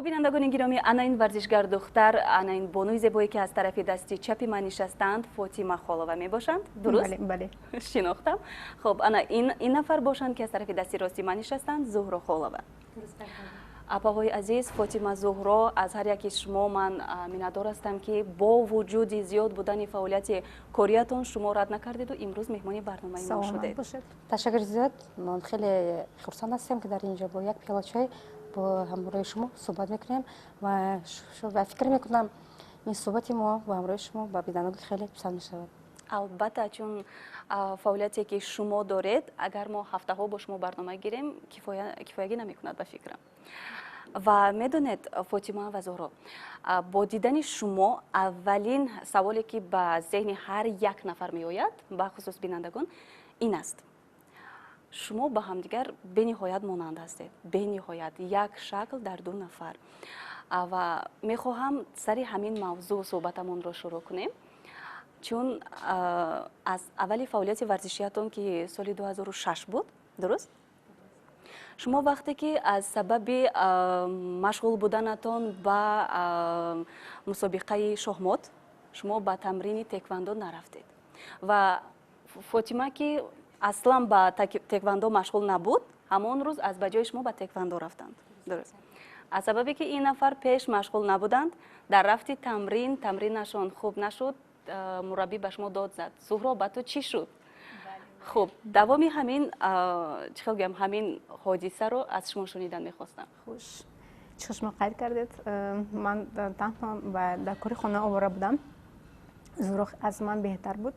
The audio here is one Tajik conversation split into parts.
Хуб, бинандагони гиромӣ, ана ин варзишгар духтар, ана ин бонуи зебое, ки аз тарафи дасти чапи ман нишастаанд, Фотима Холова мебошанд, дуруст? Бале. Шинохтам. Хуб, ана ин нафар бошанд, ки аз тарафи дасти рости ман нишастанд, Зуҳро Холова. Апаҳои азиз, Фотима, Зуҳро, аз ҳар яки шумо ман миннатдор ҳастам, ки бо вуҷуди зиёд будани фаъолияти кориятон шумо рад накардеду имрӯз меҳмони барномаи мо шудед. Ташаккур зиёд. Ман хеле хурсанд ҳастем, ки дар ин ҷо бо як пиёла чой бо ҳамроҳи шумо суҳбат мекунем ва фикр мекунам, ин суҳбати мо бо ҳамроҳи шумо ба бинандагон хеле писанд мешавад. Албатта, чун фаъолияте, ки шумо доред, агар мо ҳафтаҳо бо шумо барнома гирем, кифоягӣ намекунад, ба фикрам. Ва медонед, Фотима ва Зуҳро, бо дидани шумо аввалин саволе, ки ба зеҳни ҳар як нафар меояд, бахусус бинандагон, ин аст: шумо ба ҳамдигар бениҳоят монанд ҳастед, бениҳоят, як шакл дар ду нафар. Ва мехоҳам сари ҳамин мавзӯъ суҳбатамонро шурӯъ кунем, чун аз аввали фаъолияти варзишиятон, ки соли 2006 буд, дуруст, шумо вақте ки аз сабаби машғул буданатон ба мусобиқаи шоҳмот шумо ба тамрини теквандо нарафтед ва Фотима, ки аслан ба теквандо машғул набуд, ҳамон рӯз аз ба ҷои шумо ба теквандо рафтанд, дуруст? Аз сабабе ки ин нафар пеш машғул набуданд, дар рафти тамрин тамринашон хуб нашуд, мураббӣ ба шумо дод зад: «Зуҳро, ба ту чӣ шуд?» Хуб, давоми ҳамин, чӣ хел гӯям, ҳамин ҳодисаро аз шумо шунидан мехостам. Хуш, чӣ шумо қайд кардед, ман танҳо дар кори хона овора будам. Зуҳро аз ман беҳтар буд,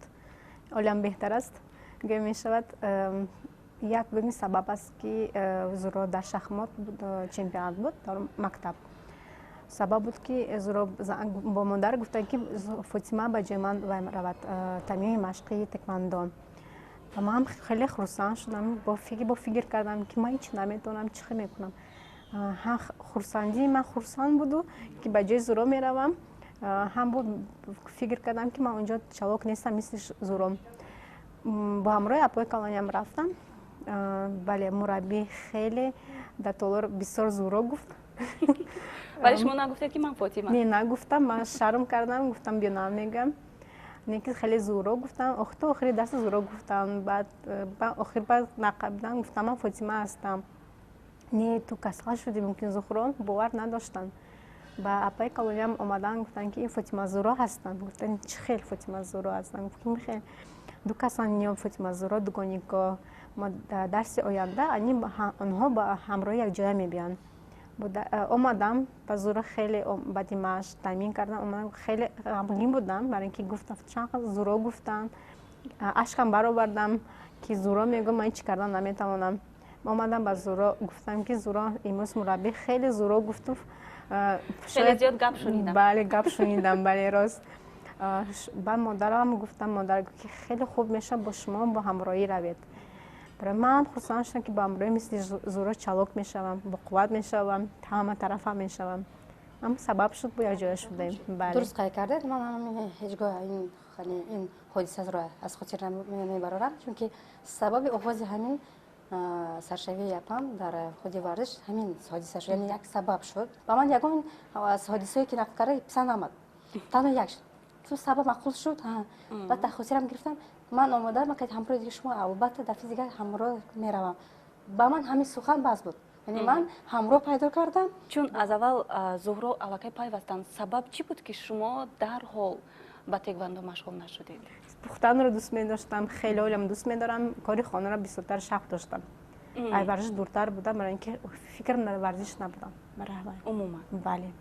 олиам беҳтар аст, гӯя мешавад. Як гуни сабаб аст, ки Зуҳро дар шахмот чемпионат буд дар мактаб. Сабаб буд, ки Зуҳро бо модар гуфтанд, ки Фотима ба ҷои ман равад тамрини машқи теквандо. Ва ман хеле хурсанд шудам. Бо фикр кардам, ки ман ҳеч наметавонам, чӣ хел мекунам. Ҳам хурсандии ман хурсанд буду, ки ба ҷои Зуҳро меравам, ҳам бо фикр кардам, ки ман онҷо чалок нестам мисли Зуҳро. Бо ҳамроҳи апои калониам рафтам. Бале, мураббӣ хеле дар толор бисёр зӯро гуфт. Вале шумо нагуфтед, ки ман Фотима? Не, нагуфтам. Ман шарм кардам, гуфтам, биё, намегӯям. Не, ки хеле зӯро гуфтам. То охири дарси зӯро гуфтам. Баъд охир баъд нақабидан гуфтам: «Ман Фотима ҳастам». «Не, ту касал шудӣ мумкин, Зуҳро». Бовар надоштанд. Ба апаи калониам омадан, гуфтанд, ки ин Фотима Зуҳро ҳастанд. Гуфтанд: «Чӣ хел Фотима Зуҳро ҳастанд?» Гуфтем: «Хел ду касан, Фотима Зуҳро дугонико. Мо дарси оянда онҳо ба ҳамроҳи якҷоя мебиёнд». Омадам ба Зуҳро, хеле баъди машқ тамрин кардам, омадам, хеле ғамгин будам, барои ин ки гуфтам, чанд зӯро гуфтам, ашкам баровардам, ки зӯро мегӯ, ман ҳеч кардан наметавонам. Омадам, ба Зуҳро гуфтам, ки Зуҳро, имрӯз мураббӣ хеле зӯро гуфту. Хеле зиёд гап шунидам. Бале, гап шунидам, бале, рост. Баъд модарам гуфтам, модар гуфт, ки хеле хуб мешавад, бо шумо бо ҳамроҳӣ равед. Барои ман хурсанд шудам, ки бо ҳамроҳӣ мисли Зуҳро чалок мешавам, боқувват мешавам, ҳама тарафа мешавам. Ҳам сабаб шуд, бо якҷоя шудем. Дуруст қайд кардед. Ман ҳеҷгоҳ ин ҳодисаро аз хотир намебарорам, чунки сабаби оғози ҳамин саршавии апам дар худи варзиш ҳамин ҳодиса шуд, яъне як сабаб шуд. Ба ман ягон аз ҳодисае, ки нақл карда, писанд наомад, танҳо як сабаб маъқул шуд. Баъд дар хотирам гирифтам. Ман омода, ман ҳамроҳи дига шумо албатта дафъи дигар ҳамроҳ меравам. Ба ман ҳамин сухан бас буд, яъне ман ҳамроҳ пайдо кардам. Чун аз аввал Зуҳро аллакай пайвастанд, сабаб чӣ буд, ки шумо дарҳол ба теквандо машғул нашудед? Пухтанро дӯст медоштам, хеле, олам дӯст медорам. Кори хонаро бисёртар шавқ доштам. Ай варзиш дуртар будам, барои ин ки фикрам дар варзиш набудам. Умуман? Бале.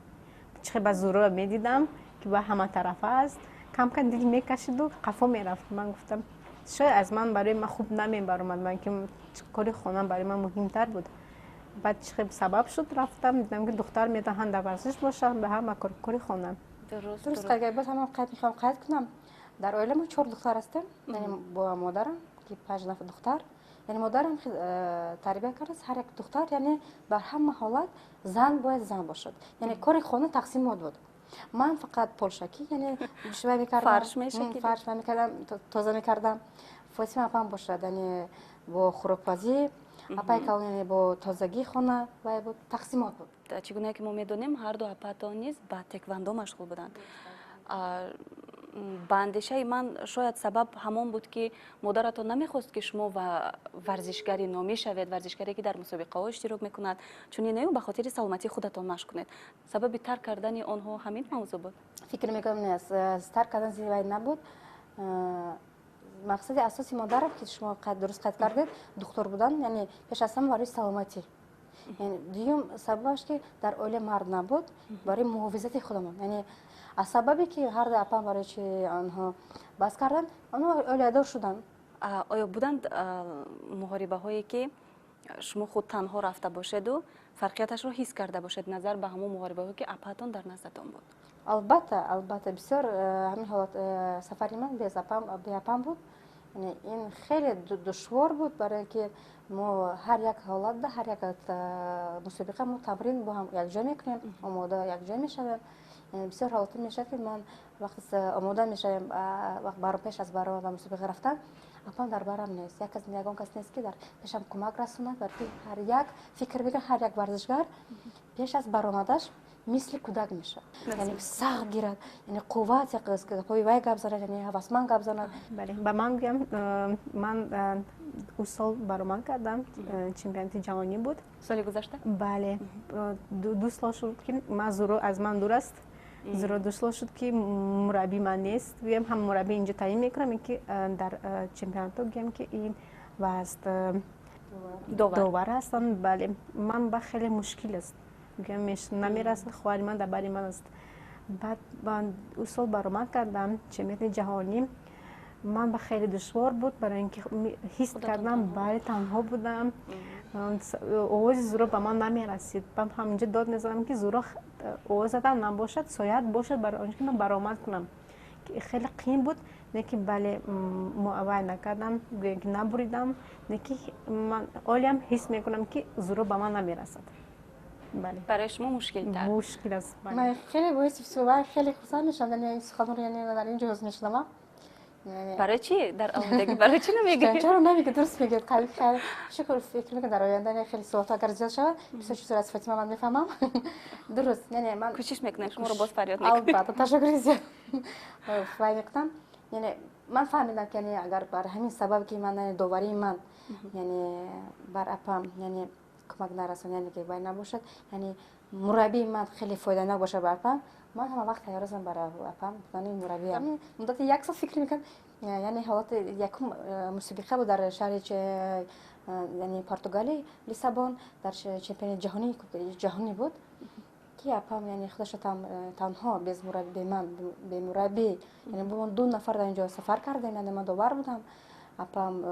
Чихе ба Зуҳро медидам, ки ба ҳама тарафа аст, камкам дил мекашиду қафо мерафт. Ман гуфтам, шояд аз ман барои ман хуб намебаромад, ман ки кори хона барои ман муҳимтар буд. Баъд чихе сабаб шуд, рафтам, дидам, ки духтар метавонад дар варзиш бошад, ба ҳама кори хона. Дуруст қайд. Боз ҳамон қайд мехоҳам қайд кунам: дар оила мо чор духтар ҳастем, яъне бо модарам, ки панҷ нафар духтар. Яъне модарам тарбия кардааст ҳар як духтар, яъне бар ҳама ҳолат зан бояд зан бошад. Яъне кори хона тақсимот буд. Ман фақат полшакӣ, яъне шувай мекардам. Фарш мешакидед. Фарш мекардам, тоза мекардам. Фотима апам бошад, яъне бо хӯрокпазӣ, апаи калон, яъне бо тозагии хона. Вай буд, тақсимот буд. Чӣ гуна ки мо медонем, ҳарду апаатон низ ба теквандо машғул буданд. Ба андешаи ман, шояд сабаб ҳамон буд, ки модаратон намехост, ки шумо варзишгари номӣ шавед, варзишгаре, ки дар мусобиқаҳо иштирок мекунад, чунин нею ба хотири саломатии худатон машқ кунед. Сабаби тарк кардани онҳо ҳамин мавзӯъ буд? Фикр мекунам, не, тарк кардан вай набуд. Мақсади асоси модарам, ки шумо дуруст қайд кардед, духтур будан, яъне пеш аз ҳама барои саломатӣ. Дуюм сабабаш, ки дар оила мард набуд, барои муҳофизати худамон. Яъне аз сабабе ки ҳар ду апам барои чи онҳо бас карданд, онҳо оиладор шуданд. Оё буданд муҳорибаҳое, ки шумо худ танҳо рафта бошеду фарқияташро ҳис карда бошед назар ба ҳамон муҳорибаҳое, ки апаатон дар наздатон буд? Албатта, албатта, бисёр ҳамин ҳолат. Сафари ман беапам буд, ин хеле душвор буд, барои ин ки мо ҳар як ҳолатда, ҳар як мусобиқа мо тамрин бо ҳам якҷо мекунем, омода якҷо мешавем. Бисёр ҳолатҳо мешавад, ки ман вақте омода мешавем, пеш аз баромад ба мусобиқа рафтан, апам дар барам нест, як кас, ягон кас нест, ки дар пешам кӯмак расонад. Барои ки ҳар як, фикр мекунам, ҳар як варзишгар пеш аз баромадаш мисли кӯдак мешавад, яъне сахт гирад, яъне қувват, гапҳои вай гап занад, яъне ҳавасманд гап занад. Бале, ба ман гӯям, ман ӯ сол баромад кардам, чемпионати ҷаҳонӣ буд. Соли гузашта? Бале, 2 сол шуд, ки ман Зуро аз ман дур аст. Зуро 2 сол шуд, ки мураббӣ ман нест. Гӯям, ҳам мураббӣ инҷо таъин мекунам, ки дар чемпионатҳо, гӯям, ки ин васт довар ҳастанд. Бале, ман ба хеле мушкил аст, гӯям, намерасад, хоҳари ман дар бари ман аст. Баъд ӯ сол баромад кардам чемпионати ҷаҳонӣ. Ман ба хеле душвор буд, барои ин ки ҳис кардам, бале, танҳо будам, овози Зуро ба ман намерасид. Ман ҳаминҷо дод мезадам, ки Зуро, овозатам набошад, соят бошад, барои он ки ман баромад кунам. Хеле қиин буд, не ки, бале, вай накардам, гӯям, ки набуридам, не ки ман олиам ҳис мекунам, ки Зуро ба ман намерасад. Бале. Барои шумо мушкилтар. Мушкил аст. Ман хеле боиси хеле хурсанд мешавам, яъне ин суханро, яъне дар ин ҷо мешунавам. Барои чи дар омодагӣ, барои чи намегӯед? Чаро намегӯед? Дуруст мегӯед. Қалби хеле шукр. Фикр мекунам, дар оянда хеле суолҳо агар зиёд шавад, бисёр чизро аз Фотима ман мефаҳмам. Дуруст, яъне ман кӯшиш мекунем, шуморо боз фарёд мекунем. Албатта, ташаккури зиёд. Вай мекунам, яъне ман фаҳмидам, ки яъне агар бар ҳамин сабаб, ки ман доварии ман, яъне бар апам, яъне кӯмак нарасон, яъне ки вай набошад, яъне мураббии ман хеле фоиданок бошад бар апам, ман ҳама вақт тайёр ҳастам бар апам будани мураббиам. Муддати як сол фикр мекунам, яъне ҳолати якум мусобиқа буд дар шаҳри, яъне Португалия, Лиссабон, дар чемпионати ҷаҳонӣ буд, ки апам, яъне худаша танҳо, без мураббӣ, ман бемураббӣ, яъне мо ду нафар дар инҷо сафар кардем, яъне ман довар будам, апам,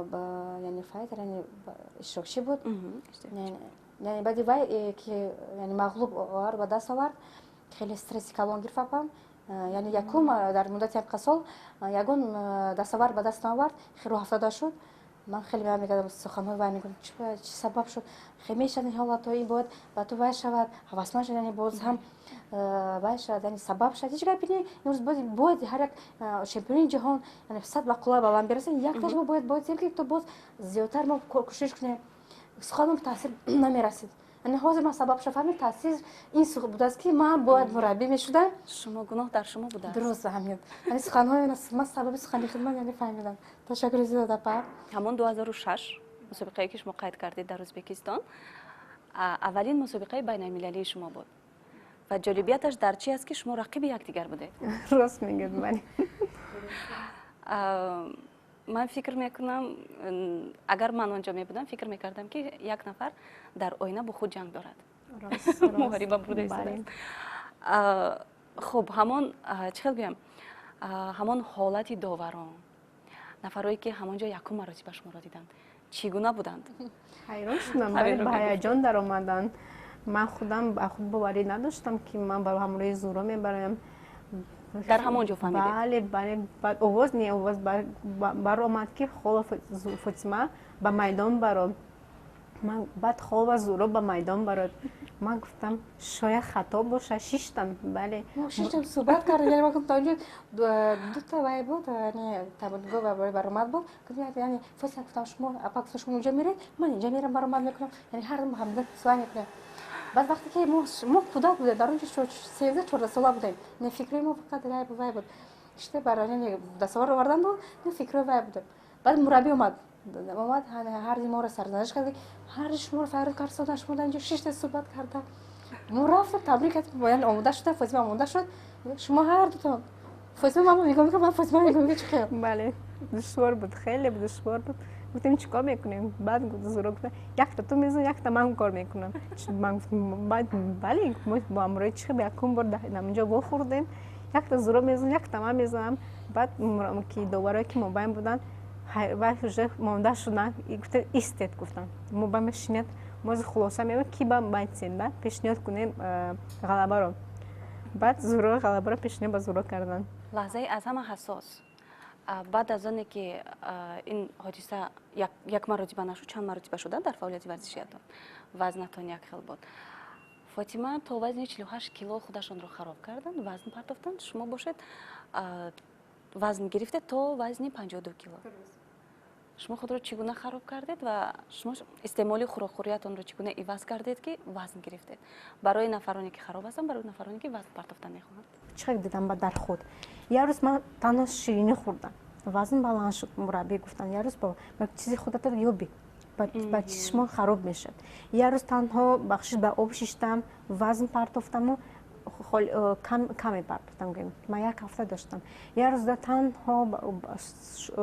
яъне файтер, яъне иштирокчӣ буд. Яъне баъди вай ки, яъне мағлуб овард, ба даст овард, хеле стресси калон гирифт апам. Яъне якум дар муддати як сол ягон дастовард ба даст наовард, хеле рӯҳафтода шуд. Ман хеле мекардам суханҳои вай, мегӯям, чӣ сабаб шуд, хеле мешавад ин ҳолатҳо, ин бояд ба ту вай шавад, ҳавасманд шавад, яъне боз ҳам вай шавад, яъне сабаб шавад. Ҳеҷ гапи не, имрӯз бояд ҳар як чемпиони ҷаҳон, яъне сад ба қулла баланд бирасад, якташ мо бояд ки то боз зиёдтар мо кӯшиш кунем. Суханам таъсир намерасид. Яъне ҳозир ман сабабша фаҳмид, таъсир ин будааст, ки ман бояд мураббӣ мешудам. Шумо, гуноҳ дар шумо будааст. Дуруст, ҳамин, яъне суханҳои ман, сабаби сухани худ ман, яъне фаҳмидам. Ташаккури зиёд, апа. Ҳамон 2006 мусобиқае, ки шумо қайд кардед, дар Ӯзбекистон, аввалин мусобиқаи байналмилалии шумо буд ва ҷолибияташ дар чи аст, ки шумо рақиби якдигар будед. Рост мегӯед, бале. Ман фикр мекунам, агар ман онҷо мебудам, фикр мекардам, ки як нафар дар оина бо худ ҷанг дорад, муҳориба бурда истодааст. Хуб, ҳамон, чӣ хел гӯям, ҳамон ҳолати доварон, нафарое, ки ҳамон ҷо якум маротиба шуморо диданд, чӣ гуна буданд? Ҳайрон шудам, ба ҳаяҷон даромаданд. Ман худам ба худ боварӣ надоштам, ки ман ба ҳамроҳи Зуро мебароям. Дар ҳамон ҷо фаҳмидед? Бале, бале. Баъд овоз, не, овоз баромад, ки Холова Фотима ба майдон баро. Ман баъд Холова Зуро ба майдон барод. Ман гуфтам, шояд хато боша, шиштам, бале. Шиштам, суҳбат кардем, яъне ман гуфтам, онҷо дута вай буд, яъне тамонгоҳ баромад буд, яъне Фотима, гуфтам, шумо, апа, гуфтам, шумо онҷо меред, ман инҷа мерам, баромад мекунам, яъне ҳар ду ҳамдигар суҳбат мекунем. Баъд вақте ки мо кӯдак будем, дар онҷо 13-14 сола будем, не, фикрои мо фақат вай буд, шите бар дастовар оварданду, не, фикрои вай будем. Баъд мураббӣ омад, ҳарди моро сарзаниш кард, ҳарди шуморо фарёд кард, сода шумо дар инҷо шишта суҳбат карда. Мо рафтем, табрик кардем, яъне омода шуда, Фотима омода шуд, шумо ҳар дутон. Фотима ман нигоҳ мекард, ман Фотима нигоҳ мекард, чӣ хел. Бале, душвор буд, хеле душвор буд. Гуфтем, чӣ кор мекунем? Баъд Зуро гуфта, якта ту мезани, якта ман кор мекунам. Ман гуфтам, бале, мо бо ҳамроҳи чӣ якум бор инҷо вохӯрдем, якта Зуро мезанам, якта ман мезанам. Баъд ки доварое ки мобайн буданд, вай уже монда шуданд, гуфтанд, истед, гуфтанд, мо ба мешинед, мо хулоса меоем, ки ба байтсем, ба пешниҳод кунем ғалабаро. Баъд Зуро ғалабаро пешниҳод ба Зуро карданд. Лаҳзаи аз ҳама ҳассос баъд аз оне ки ин ҳодиса як маротиба нашуд, чанд маротиба шуда дар фаъолияти варзишиятон, вазнатон як хел буд. Фотима то вазни 48 кило худашонро хароб карданд, вазн партофтанд, шумо бошед, вазн гирифтед то вазни 52 кило. Шумо худро чӣ гуна хароб кардед ва шумо истеъмоли хӯрокхӯриятонро чӣ гуна иваз кардед, ки вазн гирифтед? Барои нафароне ки хароб ҳастанд, барои нафароне ки вазн партофтан мехоҳанд. Чӣ дидам ба дар худ, як рӯз ман танҳо ширинӣ хӯрдам, вазн баланд шуд. Мураббӣ гуфтанд, як рӯз ба чизи худата ёбӣ, ба чишмо хароб мешавад. Як рӯз танҳо, бахшиш, ба об шиштам, вазн партофтаму каме партофтам, гӯем, ман як ҳафта доштам. Як рӯз танҳо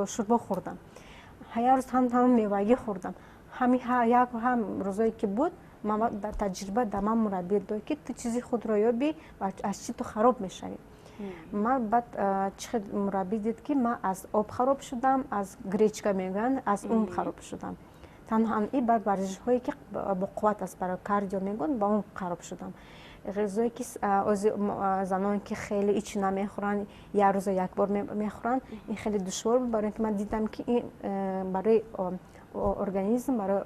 шӯрбо хӯрдам, як рӯз танҳо мевагӣ хӯрдам. Ҳами як ҳам рӯзое ки буд, ман дар таҷриба дар ман мураббӣ дод, ки ту чизи худро ёбӣ ва аз чӣ ту хароб мешавӣ. Ман баъд чӣ мураббӣ дид, ки ман аз об хароб шудам, аз гречка мегӯянд, аз он хароб шудам. Танҳо и баъд варзишҳое ки бо қувват аст, барои кардио мегӯянд, ба он хароб шудам. Ғизое ки заноне ки хеле ичи намехӯранд, як рӯза як бор мехӯранд, ин хеле душвор буд, барои ин ки ман дидам, ки ин барои организм, барои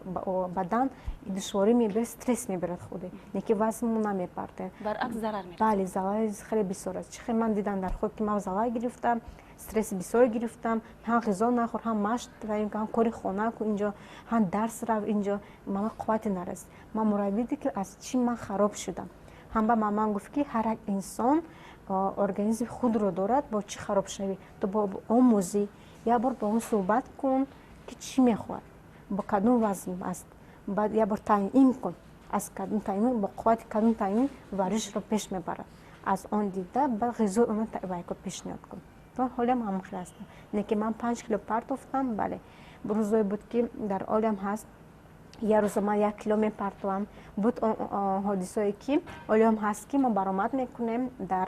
бадан душворӣ мебарад, стресс мебарад худе, не ки вазнмо намепартем. Баръакс, зарар мерасад. Бале, залали хеле бисёр аст. Чӣ хел ман дидам дар худ, ки ман залал гирифтам, стресси бисёр гирифтам, ҳам ғизо нахӯр, ҳам машқ, ҳам кори хона кун инҷо, ҳам дарс рав инҷо, ман қуввате нарасид. Ман мураббӣ дид, ки аз чӣ ман хароб шудам. Ҳам ба ман гуфт, ки ҳар як инсон организми худро дорад, бо чӣ хароб шавӣ, ту бо омӯзӣ, як бор бо он суҳбат кун, ки чӣ мехоҳад, бо кадом вазн аст, баъд як бор таъин кун, аз кадом таъин, бо қуввати кадом таъин варзишро пеш мебарад, аз он дида баъд ғизои она вайко пешниҳод кун. То ҳолиам ҳамон хел ҳастам, не ки ман 5 кило партофтам. Бале, рӯзое буд, ки дар олиам ҳаст, як рӯза ман 1 кило мепартовам. Буд ҳодисое, ки олиам ҳаст, ки мо баромад мекунем дар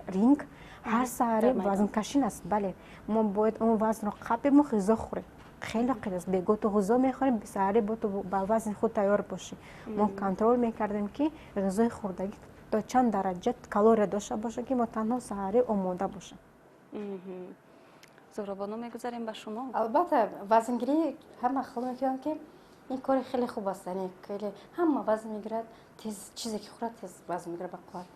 ринг, ҳар саҳаре вазнкашин аст. Бале, мо бояд он вазнро қапему ғизо хӯрем, хеле қин аст. Бего ту ғизо мехӯрем, саҳаре бо ту ба вазни худ тайёр бошӣ. Мо контрол мекардем, ки ғизои хӯрдагӣ то чанд дараҷа калория дошта бошад, ки мо танҳо саҳаре омода бошем. Зуҳробону, мегузарем ба шумо. Албатта, вазнгирӣ ҳама хел мекунанд, ки ин кори хеле хуб аст, яъне хеле ҳама вазн мегирад тез, чизе ки хӯрад, тез вазн мегирад ба қувват.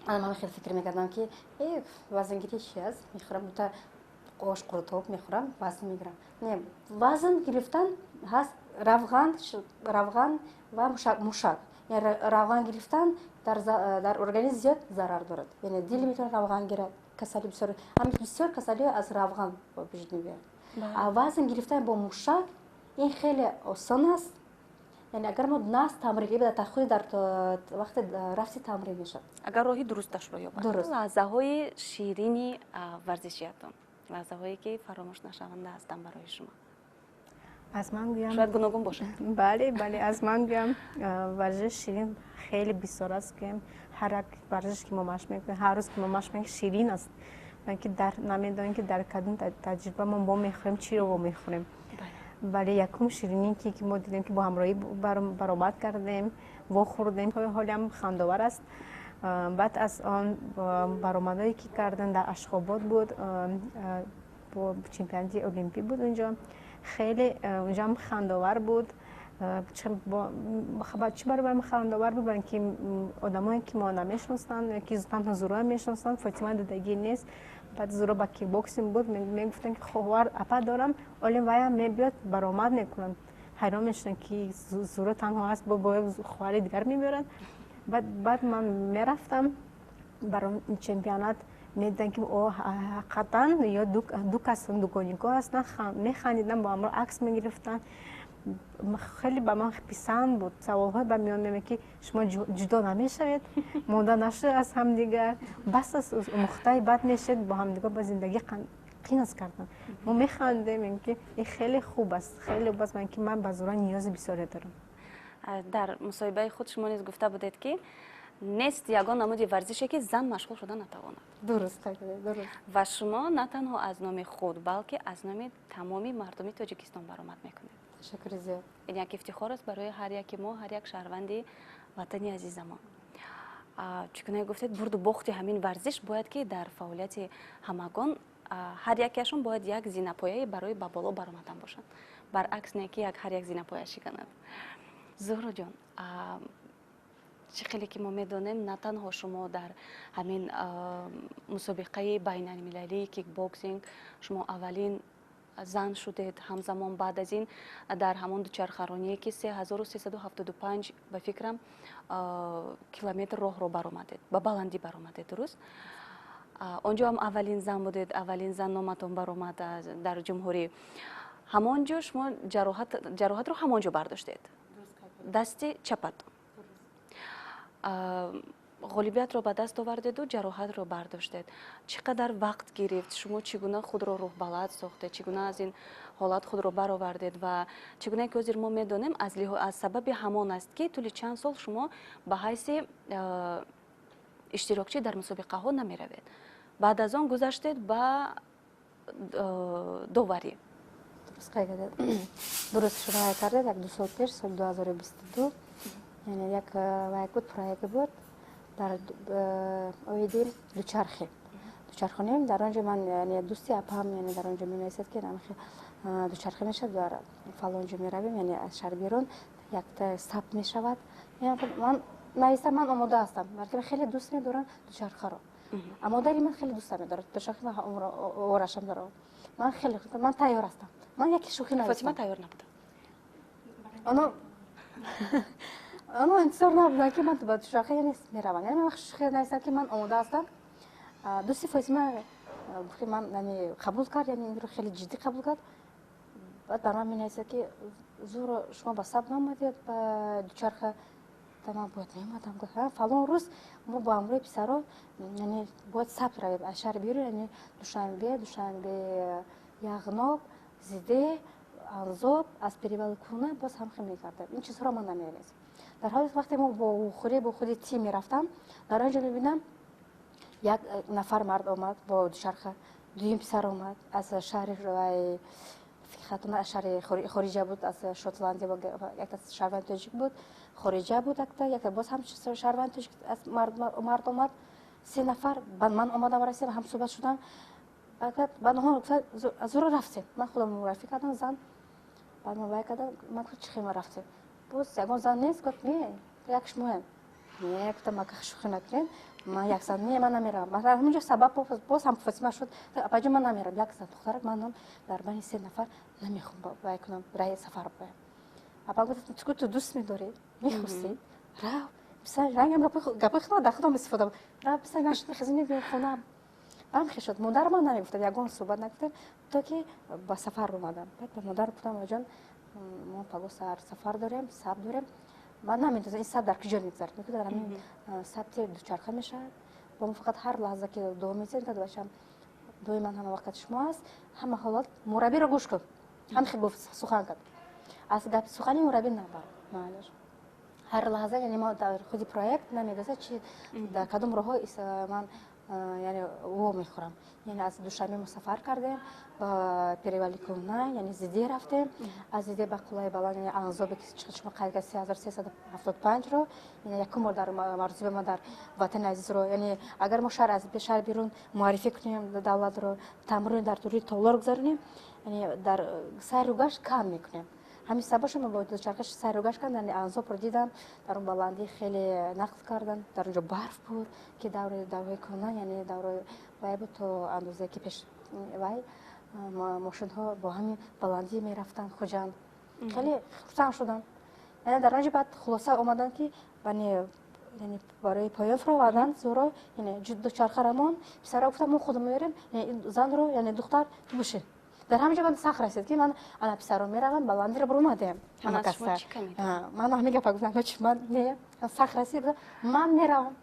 Ман хеле фикр мекардам, ки э, вазнгирӣ чи аст, мехӯрам дута ош, қурутоб мехӯрам, вазн мегирам. Не, вазн гирифтан ҳаст равған ва мушак. Равған гирифтан дар организм зиёд зарар дорад, яъне дил метавонад равған гирад, касали бисёр, бисёр касалиҳо аз равған ба вуҷуд мебиёяд. А вазн гирифтан бо мушак ин хеле осон аст, яъне агар мо нас тамрин худи дар вақти рафти тамрин мешавад. Агар роҳи дурусташро ёбад. Лаҳзаҳои ширини варзишиятон, лаҳзаҳое ки фаромӯш нашаванда ҳастанд барои шумо. Аз ман гӯям. Шояд гуногун бошад. Бале, аз ман гӯям, варзиши ширин хеле бисёр аст. Гӯям, ҳар як варзиш ки мо машқ мекунем, ҳар рӯз ки мо машқ мекунем, ширин аст. Ки дар намедонем, ки дар кадом таҷриба мо вомехӯрем, чиро вомехӯрем. Вале якум ширинӣ, ки мо дидем, ки бо ҳамроҳӣ баромад кардем, вохӯрдем, ҳолиам хандовар аст. Баъд аз он баромадое ки кардем, дар Ашхобод буд, бо чемпионати олимпӣ буд, унҷо хеле унҷоам хандовар буд. Чӣ баробар хандовар буд? Барои ки одамое ки мо намешиносанд, ки танҳо Зуроя мешиносанд, Фотима дидагӣ нест. Баъд Зуро ба кикбоксинг буд, мегуфтанд, ки хоҳар, апа дорам, олим ваям мебиёд, баромад мекунанд. Ҳайрон мешуданд, ки Зуҳро танҳо аст, бо хоҳари дигар мебарад. Баъд ман мерафтам барои чемпионат, медиданд, ки о ҳақиқатан ё ду кас дугоникҳо ҳастанд, механдиданд, бо ҳамроҳ акс мегирифтанд. Хеле ба ман писанд буд. Саволҳое ба миён меомад, ки шумо ҷудо намешавед, монда нашуда аз ҳамдигар, бас аст, мухтаи бад мешавед, бо ҳамдигар ба зиндагӣ қин аст кардан. Мо механдем, ки ин хеле хуб аст, хеле хуб аст, ки ман ба Зуҳра ниёзи бисёре дорам. Дар мусоҳибаи худ шумо низ гуфта будед, ки нест ягон намуди варзише, ки зан машғул шуда натавонад. Дуруст, дуруст. Ва шумо на танҳо аз номи худ, балки аз номи тамоми мардуми Тоҷикистон баромад мекунед. Ташаккури зиёд. Ин як ифтихор аст барои ҳар яки мо, ҳар як шаҳрванди ватани азизамон. Чӣ гуна гуфтед, бурду бохти ҳамин варзиш бояд, ки дар фаъолияти ҳамагон ҳар якеашон бояд як зинапояе барои ба боло баромадан бошанд, баръакс не, ки ҳар як зинапоя шиканад. Зуҳроҷон, чӣ хеле ки мо медонем, на танҳо шумо дар ҳамин мусобиқаи байналмилалии кикбоксинг шумо аввалин зан шудед, ҳамзамон баъд аз ин дар ҳамон дучархароние, ки 3375, ба фикрам, километр роҳро баромадед, ба баландӣ баромадед, дуруст? Онҷо ҳам аввалин зан будед, аввалин зан номатон баромад дар ҷумҳурӣ. Ҳамон ҷо шумо ҷароҳатро ҳамон ҷо бардоштед, дасти чапатон. Ғолибиятро ба даст овардеду ҷароҳатро бардоштед. Чӣ қадар вақт гирифт? Шумо чӣ гуна худро рӯҳбаланд сохтед, чӣ гуна аз ин ҳолат худро баровардед? Ва чӣ гуна ки ҳозир мо медонем, аз сабаби ҳамон аст, ки тӯли чанд сол шумо ба ҳайси иштирокчӣ дар мусобиқаҳо намеравед. Баъд аз он гузаштед ба доварӣ. Дуруст қайд кардед, дуруст шумо кардед. Як 2 сол пеш, соли 2022, яъне як вай буд, проект буд дар оиди дучархе, дучархонем. Дар он ҷо ман, яъне дӯсти апам, яъне дар он ҷо менависад, ки дучархе мешавад, дар фалон ҷо меравем, яъне аз шаҳр берун якта сабт мешавад. Ман нависам, ман омода ҳастам, балки хеле дӯст медорам дучархаро. Модари ман хеле дӯст медорад дучархе, орашам дорам. Ман хеле, ман тайёр ҳастам. Ман яке шӯхӣ навистам. Фотима тайёр набуда. Оно интизор набуданд, ки ман ба дучарха, яъне, меравам. Яъне ман шӯхӣ навистам, ки ман омода ҳастам. Дӯсти Фотима гуфт, ки ман, яъне, қабул кард, яъне инро хеле ҷиддӣ қабул кард. Баъд бар ман менависад, ки Зуҳро, шумо ба сабт наомадед ба дучарха. Ман бояд меомадам. Фалон рӯз мо бо ҳамроҳи писаро, яъне, бояд сабт равем аз шаҳри берун, яъне Душанбе, Душанбе, Яғноб, Зиде, Анзоб, аз перевали Куна боз ҳамхел мекардем. Ин чизҳоро ман намедонистам. Дар ҳоле вақте мо бо хӯре, бо худи тим мерафтам, дар он ҷо мебинам, як нафар мард омад бо дучарха, дуюм писар омад аз шаҳри вай, хатона, аз шаҳри хориҷа буд, аз Шотландия, якта шаҳрванди тоҷик буд, хориҷа буд, якта боз ҳам шаҳрванди тоҷик аз мард омад. Се нафар. Ман омадам, расидам, ҳам суҳбат шудам. Баъд онҳо гуфтанд: «Зуҳро, рафтем». Ман худам муаррифӣ кардам, зан. Баъд ман вай кардам, ман гуфтам: «Чӣ хел рафтем, боз ягон зан нест?» Гуфт: «Не, як шумоем». Не, гуфтам, ака, шӯхӣ накунед, ман як зан не, ман намеравам. Ҳаминҷо сабаб боз ҳам Фотима шуд: «Апаҷон, ман намеравам, як зан духтарак, ман дар байни се нафар намехоҳам вай кунам, раи сафар боям». Апа гуфт: «Ту дӯст медорӣ, мехостӣ, рав». Рангам гапои худам дар худам истифода, рав, писар, нашуд, мехезӣ, мебиём хона. Ҳам шуд. Модар ман намегуфтам, ягон суҳбат нагуфтам, то ки ба сафар омадам. Баъд ба модар гуфтам: «Оҷон, мо паго саҳар сафар дорем, сабт дорем». Ман намедонистам, ин сабт дар куҷо мегузарад. Мегуфт: «Дар ҳамин сабти дучарха мешавад». Бо мо фақат ҳар лаҳза ки дуо мезанем, бачам, дуои ман ҳама вақт шумо аст, ҳама ҳолат мураббиро гӯш кун. Ҳам хел гуфт, сухан кард, аз гапи сухани мураббӣ набар, маълаш. Ҳар лаҳза, яъне мо дар худи проект намедониста, чи дар кадом роҳҳо ман, яъне, во мехӯрам. Яъне аз Душанбе мо сафар кардем, ба перевали Кӯҳна, яъне Зиде рафтем, аз Зиде ба қуллаи баланд, яъне Анзобе, ки шумо қайд кард, 3375-ро, яъне якум бор дар марзуба ма дар ватани азизро. Яъне агар мо шаҳр аз шаҳр берун муаррифӣ кунем давлатро, тамрин дар тури толор гузаронем, яъне дар сайру гашт кам мекунем. Ҳамин сабаб мо бо дучарха сайру гашт кардам, яъне Анзобро дидам, дар он баландӣ хеле нақл кардам. Дар он ҷо барф буд, ки даври даврҳои кӯҳна, яъне даври вай буд, то андозае ки пеш вай мошинҳо бо ҳамин баландӣ мерафтанд Хуҷанд. Хеле хурсанд шудам. Яъне дар он ҷо баъд хулоса омаданд, ки яъне барои поён фуровардан Зуҳро, яъне дучархарамон писара гуфтам, мо худам мерем, занро, яъне духтар, ту бишин. Дар ҳамин ҷо ман сахт расид, ки ман ана писаро меравам, баландиро буромадем. Ман ҳамин гапа гуфтам, ман не, сахт расид, ман меравам.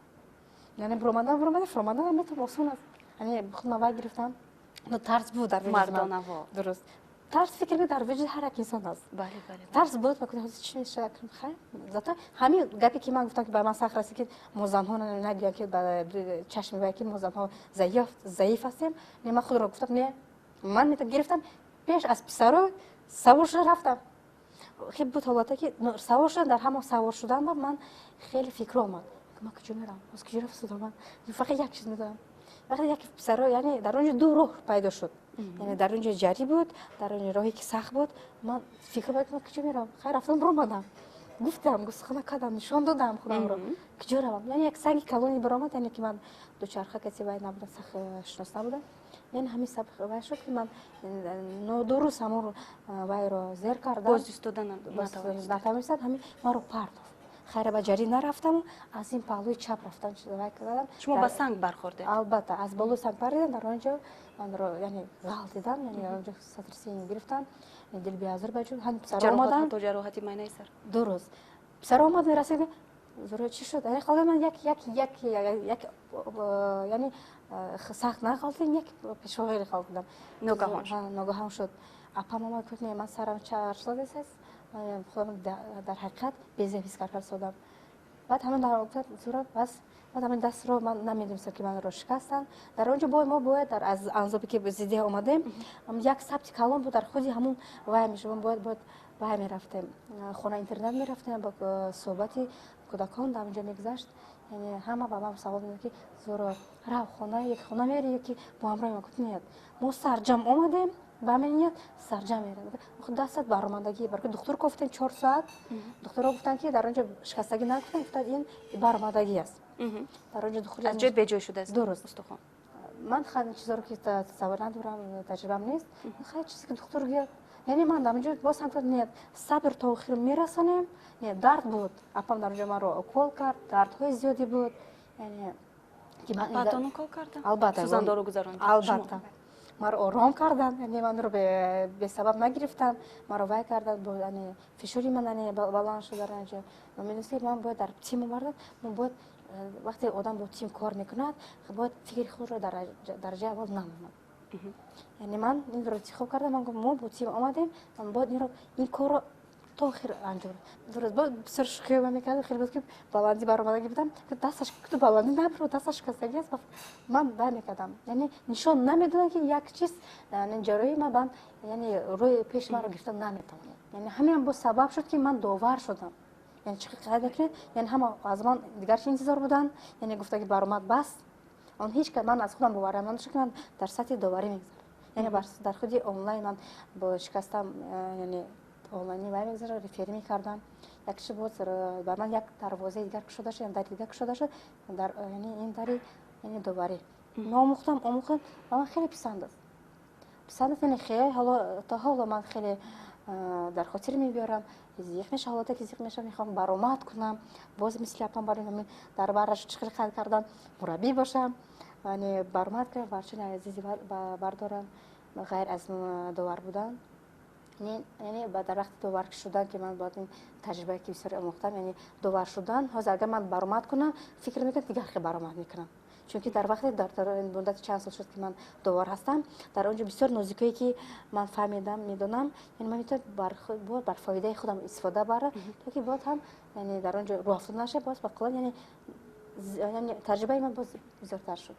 Яъне буромадан, буромадан, фуромадан метавон, осон аст. Яъне худма вай гирифтам. Но тарс буд дар вуҷуди ман. Мардонаво. Дуруст. Тарс, фикр мекунам, дар вуҷуди ҳар як инсон аст. Бале, бале. Тарс буд, ва ҳозир чӣ мешавад? Хай, зато ҳамин гапе ки ман гуфтам, ки ба ман сахт расид, ки мо занҳо нагӯям, ки ба чашми вай, ки мо занҳо заиф ҳастем. Не, ман худро гуфтам, не, ман гирифтам, пеш аз писаро савор шуда рафтам. Хеле буд ҳолате, ки савор шудам, дар ҳамон савор шудан ба ман хеле фикр омад. Ман куҷо меравам? Боз куҷо рафтам ман? Фақат як чиз медонам. Вақте як писаро, яъне дар он ҷо ду роҳ пайдо шуд. Яъне дар он ҷо ҷарӣ буд, дар он ҷо роҳе ки сахт буд. Ман фикр мекунам, куҷо меравам? Хайр, рафтам, баромадам. Гуфтам, густахона кардам, нишон додам худамро. Куҷо равам? Яъне як санги калони баромад, яъне ки ман дучарха каси вай набудам, сахт шинос набудам. Яъне ҳамин сабаб вай шуд, ки ман нодуруст ҳамон вайро зер кардам. Боз истода натавонистам, ҳамин маро партофт. Хайр, ба ҷарӣ нарафтам, аз ин паҳлӯи чап рафтам, вай кардам. Шумо ба санг бархӯрдед? Албатта, аз болои санг паридам, дар он ҷо манро, яъне ғалтидам, яъне он ҷо сотрясение гирифтам, дил беазор ба ҷо, ҳамин писаро омаданд. То ҷароҳати майнаи сар. Дуруст. Писаро омад, мерасид, Зуҳро, чӣ шуд? Яъне қалби ман як як як як, яъне сахт нағалтидам, як пешоғири ғалтидам. Ногаҳон шуд. Ногаҳон шуд. Апам омад, гуфт, не, ман сарам чаршладесаст, худам дар ҳақиқат безеб ҳис карда содам. Баъд ҳамин гуфт, Зуҳро, бас. Баъд ҳамин дастро ман намедонистам, ки манро шикастанд. Дар он ҷо бо мо бояд дар аз анзобе ки зиддия омадем, як сабти калон буд, дар худи ҳамун вай мешуд, бояд вай мерафтем. Хона интернат мерафтем, бо суҳбати кӯдакон дар онҷо мегузашт. Яъне ҳама ба ман савол медод, ки Зуҳро, рав хона, як хона мери, яки бо ҳамроҳи ман. Гуфт, нет, мо сарҷам омадем, ба ҳамин ният сарҷам мерем. 10 соат баромадагӣ, барои духтур гуфтем 4 соат. Духтурҳо гуфтанд, ки дар он ҷо шикастагӣ нагуфтанд, гуфтанд, ин баромадагӣ аст. Дар он ҷо духтур аз ҷои беҷой шудааст. Дуруст. Устухон. Ман хеле чизоро ки тасаввур надорам, таҷрибам нест. Хеле чизе ки духтур гӯяд. Яъне ман дар он ҷо боз ҳам гуфтам, нет, сабр то охир мерасонем. Не, дард буд. Апам дар он ҷо маро укол кард, дардҳои зиёде буд. Яъне Апаатон укол карданд? Албатта. Сӯзандору гузаронданд? Албатта. Маро ором карданд, яъне манро бесабаб нагирифтанд, маро вай карданд, яъне фишори ман, яъне баланд шуд дар он ҷо. Медонистед, ман бояд дар тим овардам, ман бояд, вақте одам бо тим кор мекунад, бояд фикри худро дар дараҷаи аввал намонад. Яъне ман инро интихоб кардам, ман гуфтам, мо бо тим омадем, ман бояд инро, ин корро то охир анҷом. Дуруст, боз бисёр шӯхиҳо ман мекардам, хеле буд, ки баландӣ баромадагӣ будам, дасташ ту баландӣ набуро, дасташ шикастагӣ аст, ман вай мекардам. Яъне нишон намедодам, ки як чиз, яъне ҷарроҳии ман бам, яъне рӯи пеши маро гирифта наметавонад. Яъне ҳамин боз сабаб шуд, ки ман довар шудам. Яъне чӣ қайд мекунед? Яъне ҳама аз ман дигар чӣ интизор буданд, яъне гуфта, ки баромад, бас. Он ҳеҷ кас ман аз худам боварам надошт, ки ман дар сатҳи доварӣ мегузарам. Яъне дар худи онлайн ман бо шикастам, яъне онлайни вай мегузарам, рефери мекардам. Як чиз боз ба ман як дарвозаи дигар кушода шуд, дари дигар кушода шуд, дар, яъне ин дари, яъне доварӣ. Омӯхтам, омӯхтам, ба ман хеле писанд аст. Писанд аст, яъне хеле ҳоло то ҳоло ман хеле дар хотир мебиёрам. Зиқ мешавам, ҳолате ки зиқ мешавам, мехоҳам баромад кунам. Боз мисли апам барои ҳамин дар бараш чӣ хел қайд кардан, мураббӣ бошам, яъне баромад кунам, варчани азизи бардорам, ғайр аз довар будан. Яъне дар вақти довар шудан, ки ман бояд ин таҷрибае ки бисёр омӯхтам, яъне довар шудан, ҳозир агар ман баромад кунам, фикр мекунам, дигар хел баромад мекунам. Чунки дар вақте дар муддати чанд сол шуд, ки ман довар ҳастам, дар он ҷо бисёр нозикое ки ман фаҳмидам, медонам, яъне ман метавонам бар фоидаи худам истифода барам, то ки боз ҳам, яъне дар он ҷо рӯҳафтода нашавам, боз ба қулан, яъне таҷрибаи ман боз бисёртар шуд.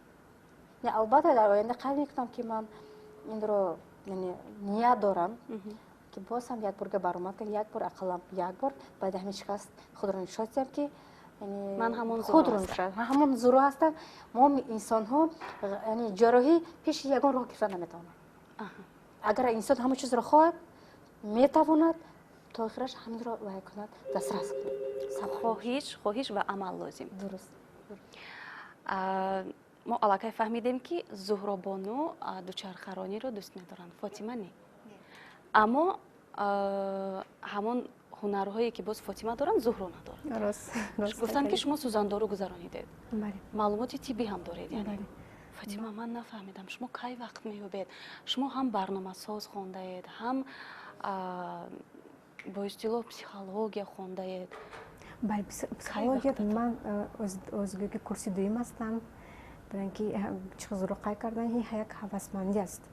Албатта, дар оянда қайд мекунам, ки ман инро, яъне ният дорам, ки боз ҳам як борга баромад кунам, як бор, ақаллан як бор баъди ҳамин шикаст худро нишон диҳам, ки ман ҳамон худро ҳамон Зуҳро ҳастам. Мо инсонҳо, яъне ҷарроҳӣ пеши ягон роҳ гирифта наметавонад. Агар инсон ҳамон чизро хоҳад, метавонад то охираш ҳаминро вай кунад, дастрас кунад. Хоҳиш ва амал лозим. Дуруст. Мо аллакай фаҳмидем, ки Зуҳробону дучархарониро дӯст медоранд, Фотима не. Аммо Ҳамон ҳунарҳое, ки боз Фотима доранд, Зуҳро надорад. Гуфтанд, ки шумо сӯзандору гузаронидед, маълумоти тиббӣ ҳам доред. Яъне, Фотима, ман нафаҳмидам, шумо кай вақт меёбед? Шумо ҳам барномасоз хондаед, ҳам бо истилоҳ психология хондаед. Бале, психология ман озгӯи курси дуюм ҳастам, барои ки чӣ зуро қайд кардан, ин як ҳавасмандӣ аст,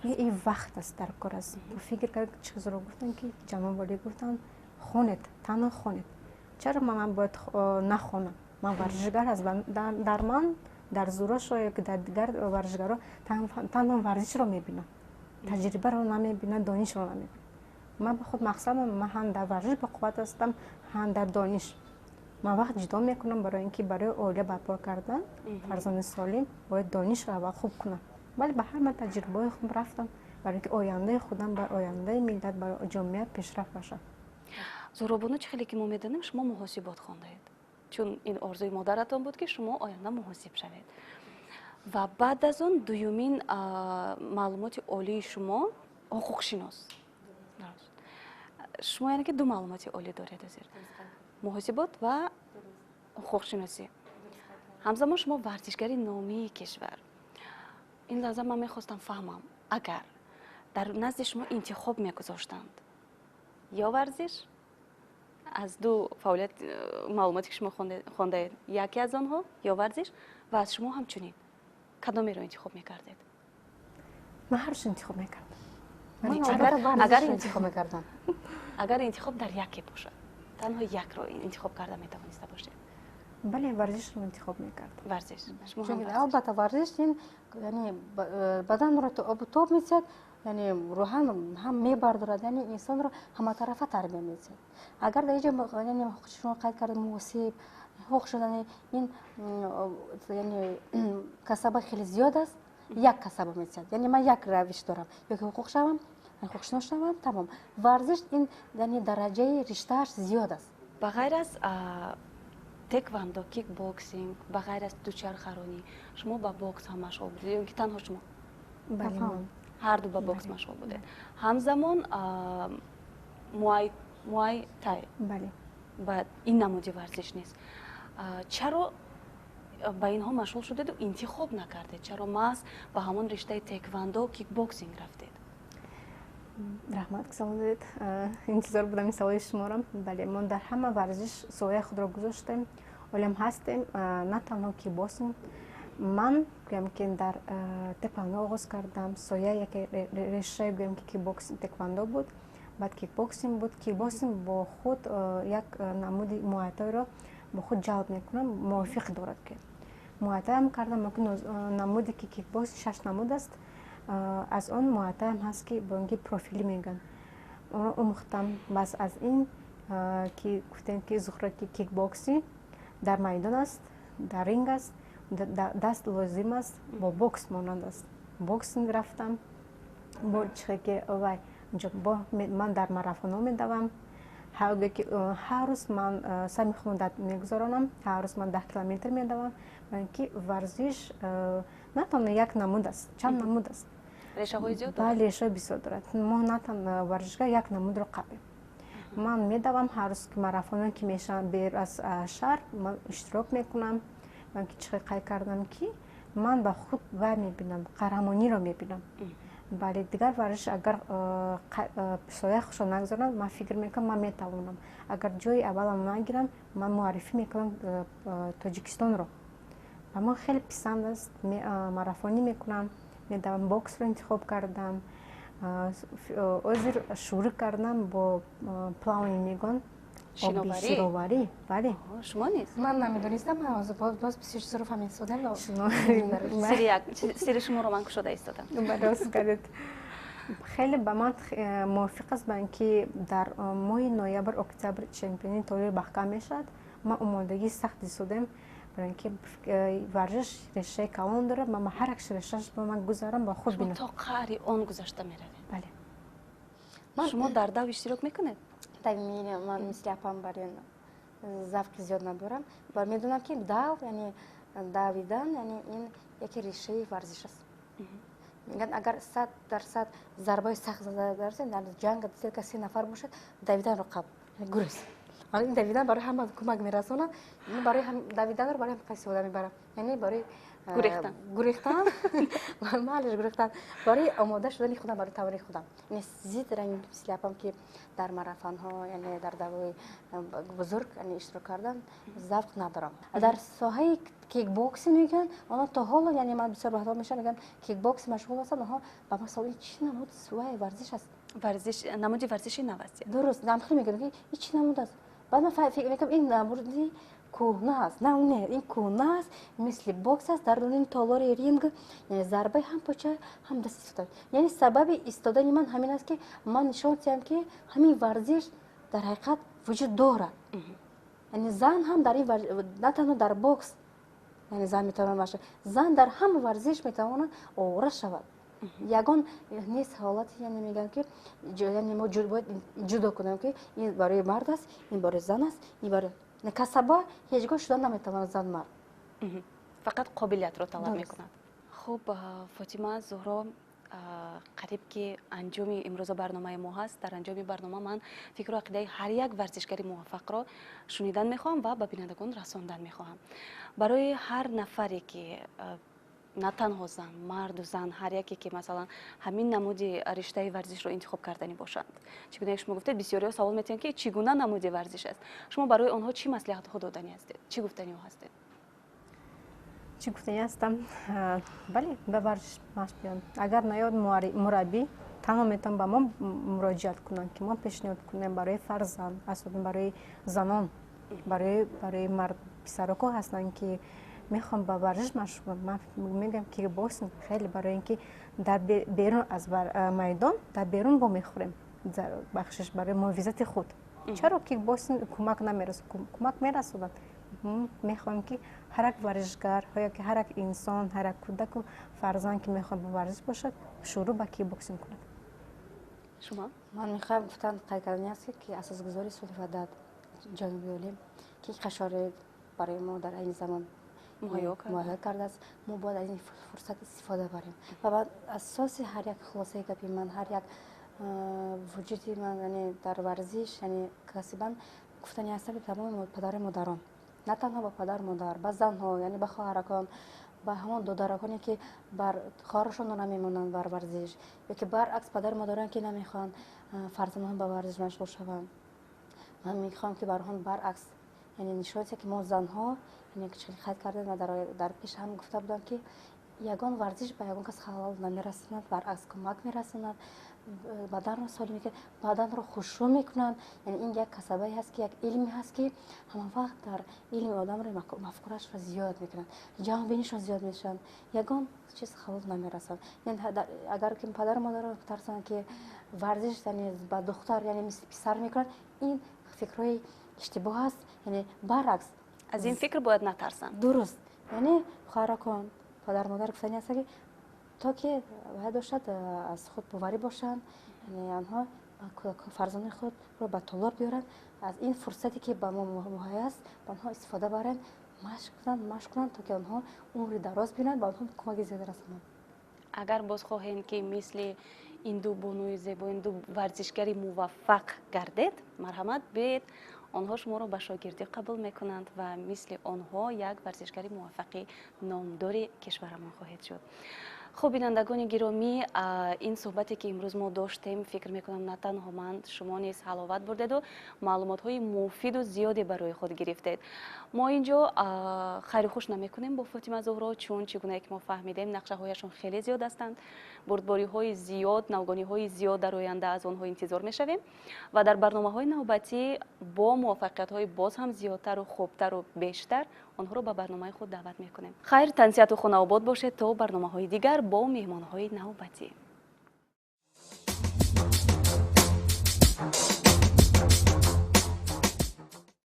ин вақт аст, дар кор аст. Фикр кард, чӣ зуро гуфтанд, ки ҷаноб олӣ гуфтанд: «Хонед, танҳо хонед». Чаро ман бояд нахонам? Ман варзишгар ҳастам. Дар ман, дар Зуро шояд ки дар дигар варзишгаро танҳо варзишро мебинам, таҷрибаро намебинам, донишро намебинам. Ман ба худ мақсадам, ман ҳам дар варзиш бақувват ҳастам, ҳам дар дониш. Ман вақт ҷудо мекунам, барои ин ки барои оила барпо кардан, фарзанди солим, бояд донишро аввал хуб кунам. Вале ба ҳар ман таҷрибаҳои хуб рафтам, барои ин ки ояндаи худам, бар ояндаи миллат, барои ҷомеа пешрафт бошад. Зуробону, чӣ хеле ки мо медонем, шумо муҳосибот хондаед, чун ин орзуи модаратон буд, ки шумо оянда муҳосиб шавед. Ва баъд аз он дуюмин маълумоти олии шумо ҳуқуқшинос. Шумо яъне ки ду маълумоти олӣ доред озир: муҳосибот ва ҳуқуқшиносӣ. Ҳамзамон шумо варзишгари номии кишвар. Ин лаҳза ман мехостам фаҳмам, агар дар назди шумо интихоб мегузоштанд, ё варзиш, аз ду фаъолият, маълумоте ки шумо хондаед, яке аз онҳо, ё варзиш, ва аз шумо ҳамчунин, кадомеро интихоб мекардед? Ман ҳарчи интихоб мекардам. Агар интихоб мекардам. Агар интихоб дар яке бошад, танҳо якро интихоб карда метавониста бошед. Бале, варзишро интихоб мекардам. Варзиш. Албатта, варзиш ин яъне баданро обу тоб месиҳад, яъне рӯҳан ҳам мебардорад, яъне инсонро ҳаматарафа тарбия месиҳад. Агар дар инҷо, яъне шумо қайд кардед, муҳосиб, ҳуқуқ шудани, ин яъне касаба хеле зиёд аст, як касаба месиҳад. Яъне ман як равиш дорам: ё ки ҳуқуқ шавам, ҳуқуқшинос шавам, тамом. Варзиш ин яъне дараҷаи риштааш зиёд аст. Ба ғайр аз теквандо, кикбоксинг, ба ғайр аз дучархаронӣ, шумо ба бокс ҳам машғул будед ё ки танҳо шумо? Ҳарду ба бокс машғул будед. Ҳамзамон муай тай. Бале. Ба ин намуди варзиш нест. Чаро ба инҳо машғул шудеду интихоб накардед? Чаро маҳз ба ҳамон риштаи теквандо, кикбоксинг рафтед? Раҳмат, ки савол додед. Интизор будам ин саволи шуморо. Бале, мо дар ҳама варзиш сояи худро гузоштем, олиам ҳастем, на танҳо кикбоксинг. Ман гӯям, ки дар тэквандо оғоз кардам, соя яке решаи, гӯям ки кикбоксинг тэквандо буд, баъд кикбоксинг буд. Кикбоксинг бо худ як намуди муайтайро бо худ ҷалб мекунад, мувофиқ дорад, ки муайтайам кардам. Намуде ки кикбоксинг шаш намуд аст, аз он муайтайам ҳаст, ки бо ин ки профилӣ мегӯянд, онро омӯхтам. Бас аз ин ки гуфтем, ки Зуҳра, ки кикбоксинг дар майдон аст, дар ринг аст, даст лозим аст, бо бокс монанд аст. Боксинг рафтам, бо чихе ки вай бо ман дар марафонҳо медавам. Ҳар рӯз ман сами худро мегузаронам, ҳар рӯз ман 10 километр медавам, барои ки варзиш на танҳо як намуд аст, чанд намуд аст. Решаҳои зиёд. Бале, решаҳои бисёр дорад. Мо на танҳо варзишгар як намудро қабем. Ман медавам ҳар рӯз, ки марафонҳое ки мешаванд бер аз шаҳр, ман иштирок мекунам. Ман ки чӣ қайд кардам, ки ман ба худ вай мебинам, қаҳрамониро мебинам. Бале, дигар варзиш агар сояи худшон нагузоранд, ман фикр мекунам, ман метавонам. Агар ҷои аввалам нагирам, ман муаррифӣ мекунам Тоҷикистонро. Ба ман хеле писанд аст, марафонӣ мекунам, медавам. Боксро интихоб кардам, ҳозир шурӯъ кардам бо плавание мегӯянд. Шиноварӣ, бале. Шумо низ? Ман намедонистам, боз бисёр чизро фаҳмидистодам. Сири шуморо ман кушода истодам. Рост кардед. Хеле ба ман мувофиқ аст, ба ин ки дар моҳи ноябр, октябр чемпиони толори Бахкам мешавад. Ман омодагии сахт истодем, барои ин ки варзиш решаи калон дорад. Ман ҳар як решааш ба ман гузарам, ба худ бинам. То қаъри он гузашта меравед. Бале. Шумо дар дав иштирок мекунед? Ман мисли апам бар ин завқи зиёд надорам ва медонам, ки дав, яъне давидан, яъне ин яке решаи варзиш аст. Мегӯянд, агар 100% зарбаи сахт зада, дар ҷанг зерка се нафар бошад, давиданро қаб гурез. Ин давидан барои ҳама кӯмак мерасонад. Барои давиданро барои ҳам истифода мебарам, яъне барои гурехтан. Гурехтан, маълиш, гурехтан барои омода шудани худам, барои таври худам. Яъне зид ранг мисли апам, ки дар марафонҳо, яъне дар давои бузург иштирок кардан завқ надорам. Дар соҳаи кикбоксинг мегӯянд, онҳо то ҳоло, яъне ман бисёр баҳдор мешавам, мегӯям, кикбокс машғул ҳастанд онҳо. Ба ман савол: чӣ намуд вай варзиш аст? Варзиш, намуди варзиши нав аст. Дуруст, намхел мегӯям, ки ин чӣ намуд аст? Баъд ман фикр мекунам, ин намуди кӯҳна аст. На, не, ин кӯҳна аст, мисли бокс аст. Дар даруни толори ринг, яъне зарбаи ҳам поча, ҳам даст истода. Яъне сабаби истодани ман ҳамин аст, ки ман нишон диҳам, ки ҳамин варзиш дар ҳақиқат вуҷуд дорад. Яъне зан ҳам дар ин, на танҳо дар бокс, яъне зан метавонад машғул, зан дар ҳама варзиш метавонад овора шавад. Ягон нест ҳолати, яъне мегӯям, ки яъне мо бояд ҷудо кунем, ки ин барои мард аст, ин барои зан аст, ин барои касаба ҳеҷ гоҳ шуда наметавонад зан мард. Фақат қобилиятро талаб мекунад. Хуб, Фотима, Зуҳро, қариб ки анҷоми имрӯза барномаи мо ҳаст. Дар анҷоми барнома ман фикру ақидаи ҳар як варзишгари муваффақро шунидан мехоҳам ва ба бинандагон расондан мехоҳам. Барои ҳар нафаре, ки на танҳо зан, марду зан, ҳар яке, ки масалан ҳамин намуди риштаи варзишро интихоб карданӣ бошанд, чӣ гуна шумо гуфтед, бисёриҳо савол метиҳанд, ки чӣ гуна намуди варзиш аст, шумо барои онҳо чӣ маслиҳатҳо доданӣ ҳастед, чӣ гуфтаниҳо ҳастед? Чӣ гуфтанӣ ҳастам? Бале, ба варзиш машқ биёнд. Агар наёд мураббӣ, танҳо метавон ба мо муроҷиат кунанд, ки мо пешниҳод кунем барои фарзанд, асосан барои занон, барои мард писароко ҳастанд, ки мехоҳам ба варзиш машғул. Ман мегӯям, кикбоксинг хеле, барои ин ки дар берун аз майдон, дар берун бо мехӯрем, бахшиш, барои муҳофизати худ. Чаро кикбоксинг кӯмак намерасад? Кӯмак мерасонад. Мехоҳам, ки ҳар як варзишгар ё ки ҳар як инсон, ҳар як кӯдаку фарзанд, ки мехоҳад ба варзиш бошад, шурӯъ ба кикбоксинг кунад. Шумо? Ман мехоҳам гуфтан, қайд кардани аст, ки асосгузори сулҳи ваҳдат, ҷаноби олӣ, ки қашори барои мо дар айни замон муҳайё кардааст, мо бояд аз ин фурсат истифода барем. Ва баъд асоси ҳар як хулосаи гапи ман, ҳар як вуҷуди ман, яъне дар варзиш, яъне касибан гуфтани ҳастам, ки тамоми падару модарон, на танҳо ба падару модар, ба занҳо, яъне ба хоҳаракон, ба ҳамон додараконе, ки бар хоҳарашонро намемонанд бар варзиш, ё ки баръакс падару модарон, ки намехоҳанд фарзандон ба варзиш машғул шаванд, ман мехоҳам, ки бар он баръакс, яъне нишон ки мо занҳо, яъне қайд кардем ва дар пеш ҳам гуфта будам, ки ягон варзиш ба ягон кас халал намерасонад, баръакс кӯмак мерасонад, баданро солим мекунад, баданро хушрӯ мекунад. Яъне ин як касабае ҳаст, ки як илме ҳаст, ки ҳама вақт дар илми одамро, мафкурашро зиёд мекунад, ҷаҳонбинишон зиёд мешавад, ягон чиз халал намерасонад. Агар ки падару модарро тарсанд, ки варзиш, яъне ба духтар, яъне мисли писар мекунад, ин фикрҳои иштибоҳ аст. Яъне баръакс. Аз ин фикр бояд натарсанд. Дуруст. Яъне хоҳаракон, падару модар, гуфтани аст, ки то ки бояд бошад, аз худ боварӣ бошанд, яъне онҳо фарзандони худро ба толор биёранд, аз ин фурсате, ки ба мо муҳайё аст, ба онҳо истифода баранд, машқ кунанд, машқ кунанд, то ки онҳо умри дароз бинанд, ба онҳо кӯмаки зиёд расонанд. Агар боз хоҳем, ки мисли ин ду бонуи зебо, ин ду варзишгари муваффақ гардед, марҳамат, биед, онҳо шуморо ба шогирдӣ қабул мекунанд ва мисли онҳо як варзишгари муваффақи номдори кишварамон хоҳед шуд. Хуб, бинандагони гиромӣ, ин суҳбате, ки имрӯз мо доштем, фикр мекунам, на танҳо ман, шумо низ ҳаловат бурдеду маълумотҳои муфиду зиёде барои худ гирифтед. Мо ин ҷо хайру хуш намекунем бо Фотима, Зуҳро, чун чӣ гунае ки мо фаҳмидем, нақшаҳояшон хеле зиёд ҳастанд, бурдбориҳои зиёд, навгониҳои зиёд дар оянда аз онҳо интизор мешавем ва дар барномаҳои навбатӣ бо муваффақиятҳои боз ҳам зиёдтару хубтару бештар онҳоро ба барномаи худ даъват мекунем. Хайр, тансиҳату хонаобод бошед то барномаҳои дигар бо меҳмонҳои навбатӣ.